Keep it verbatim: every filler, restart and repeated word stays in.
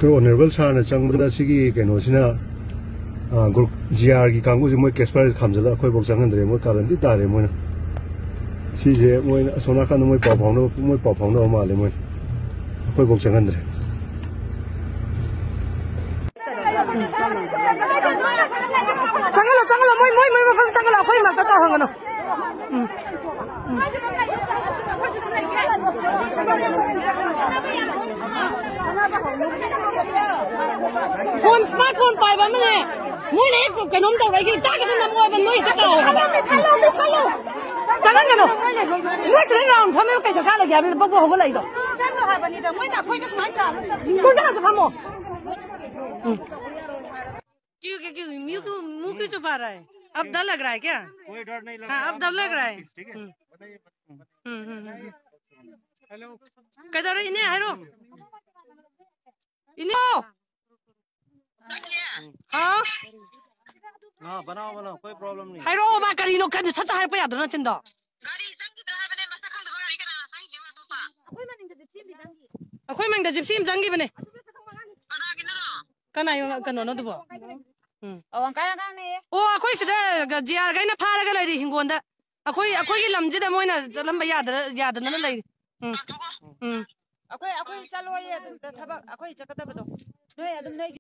Honourable ꯁꯥꯔꯅ ꯆꯪꯕꯗ ꯁꯤꯒꯤ ꯀꯩꯅꯣꯁꯤꯅ, ꯑ, ꯒ꯭ꯔꯨꯞ ꯖꯤ ꯑꯥꯔꯒꯤ ꯀꯥꯡꯕꯨꯁꯦ ꯃꯣꯏ ꯀꯦꯁ ꯐꯥꯏꯜ ꯈꯥꯝꯖꯜꯂꯒ ꯑꯩꯈꯣꯏꯐꯥꯎ ꯆꯪꯍꯟꯗ꯭ꯔꯦ, ꯃꯣꯏ ꯀꯥꯔꯟꯗꯤ ꯇꯥꯔꯦ ꯃꯣꯏꯅ꯫ ꯁꯤꯁꯦ ꯃꯣꯏꯅ ꯑꯁꯣꯝ ꯅꯥꯀꯟꯗ ꯃꯣꯏ ꯄꯥꯎ ꯐꯥꯎꯅꯕ, ꯃꯣꯏ ꯄꯥꯎ ꯐꯥꯎꯅꯕ ꯃꯥꯜꯂꯦ ꯃꯣꯏꯅ꯫ ꯑꯩꯈꯣꯏꯐꯥꯎ ꯆꯪꯍꯟꯗ꯭ꯔꯦ꯫ ꯆꯪꯍꯜꯂꯣ, ꯆꯪꯍꯜꯂꯣ, ꯃꯣꯏ, ꯃꯣꯏ, ꯃꯣꯏ ꯃꯐꯝ ꯆꯪꯍꯜꯂꯣ, ꯑꯩꯈꯣꯏ ꯃꯔꯛꯇ ꯇꯧꯍꯟꯒꯅꯨ꯫ ꯎꯝ꯫ ꯐꯣꯟ, ꯁ꯭ꯃꯥꯔꯠ ꯐꯣꯟ ꯄꯥꯏꯕ ꯑꯃꯅꯦ, ꯃꯣꯏꯅ ꯍꯦꯛ ꯀꯩꯅꯣꯝ ꯇꯧꯔꯛꯏꯒꯤ ꯇꯥꯛ ꯍꯦꯛꯇ ꯅꯝꯃꯣ ꯍꯥꯏꯕ, ꯅꯣꯏ ꯍꯦꯛꯇ ꯇꯧ ꯍꯥꯏꯕ꯫ ꯆꯪꯍꯟꯒꯅꯨ꯫ ꯃꯣꯏ ꯁꯤꯗ ꯔꯥꯎꯟ ꯐꯝꯃꯦꯕ ꯀꯩ ꯗꯔꯀꯥꯔ ꯂꯩꯒꯦ ꯍꯥꯏꯕꯅꯤꯗ, ꯕꯛ ꯕꯛ ꯍꯧꯒꯠꯂꯛꯏꯗꯣ꯫ ꯆꯠꯂꯣ ꯍꯥꯏꯕꯅꯤꯗ, ꯃꯣꯏꯅ ꯑꯩꯈꯣꯏꯗ ꯁꯨꯃꯥꯏꯅ ꯇꯧꯔꯒ ꯆꯠꯄꯤꯌꯣ꯫ ꯀꯨꯟꯗ ꯍꯥꯟꯅ ꯐꯝꯃꯣ꯫ ꯎꯝ꯫ क्यों, क्यों, क्यों, मुंह क्यों, मुंह क्यों छुपा रहा है? अब डर लग रहा है क्या? कोई डर नहीं लग हाँ, रहा, अब डर लग रहा है। ठीक है? हम्म। हम्म, हम्म, हम्म। हेलो। ꯀꯩꯗꯧꯔꯦ, ꯏꯅꯦ ꯍꯥꯏꯔꯣ꯫ ꯏꯅꯦ꯫ ꯍꯥꯎ꯫ हाँ, बनाओ, बनाओ, कोई प्रॉब्लम नहीं। ꯍꯥꯏꯔꯛꯑꯣꯕ, ꯀꯔꯤꯅꯣ? ꯀꯩꯅꯣ, ꯁꯠ ꯁꯠ ꯍꯥꯏꯔꯛꯄ ꯌꯥꯗ꯭ꯔꯣ, ꯅꯆꯤꯟꯗꯣ? ꯑꯩꯈꯣꯏ ꯃꯅꯤꯡꯗ ꯖꯤꯞꯁꯤ ꯑꯃ ꯆꯪꯈꯤꯕꯅꯦ꯫ ꯀꯅꯥ ꯌꯣ-, ꯀꯩꯅꯣꯅꯣ ꯑꯗꯨꯕꯣ? ꯎꯝ꯫ ꯑꯣ, ꯑꯪꯀꯜ ꯑꯉꯥꯡꯅꯦ꯫ ꯑꯣ, ꯑꯩꯈꯣꯏ ꯁꯤꯗ ꯖꯤ ꯑꯥꯔ ꯈꯩꯅ ꯐꯥꯔꯒ ꯂꯩꯔꯤ ꯍꯤꯡꯒꯣꯜꯗ꯫ ꯑꯩꯈꯣꯏ, ꯑꯩꯈꯣꯏꯒꯤ ꯂꯝꯁꯤꯗ ꯃꯣꯏꯅ ꯆꯠꯂꯝꯕ ꯌꯥꯗꯅ, ꯌꯥꯗꯅ ꯂꯩꯔꯤ꯫ ꯎꯝ꯫ ꯎꯝ꯫ ꯑꯩꯈꯣꯏ, ꯑꯩꯈꯣꯏ ꯆꯠꯂꯣꯏꯌꯦ ꯑꯗꯨꯝꯇ ꯊꯕꯛ, ꯑꯩꯈꯣꯏ ꯆꯠꯀꯗꯕꯗꯣ꯫ ꯅꯣꯏ ꯑꯗꯨꯝ ꯅꯣꯏꯒꯤ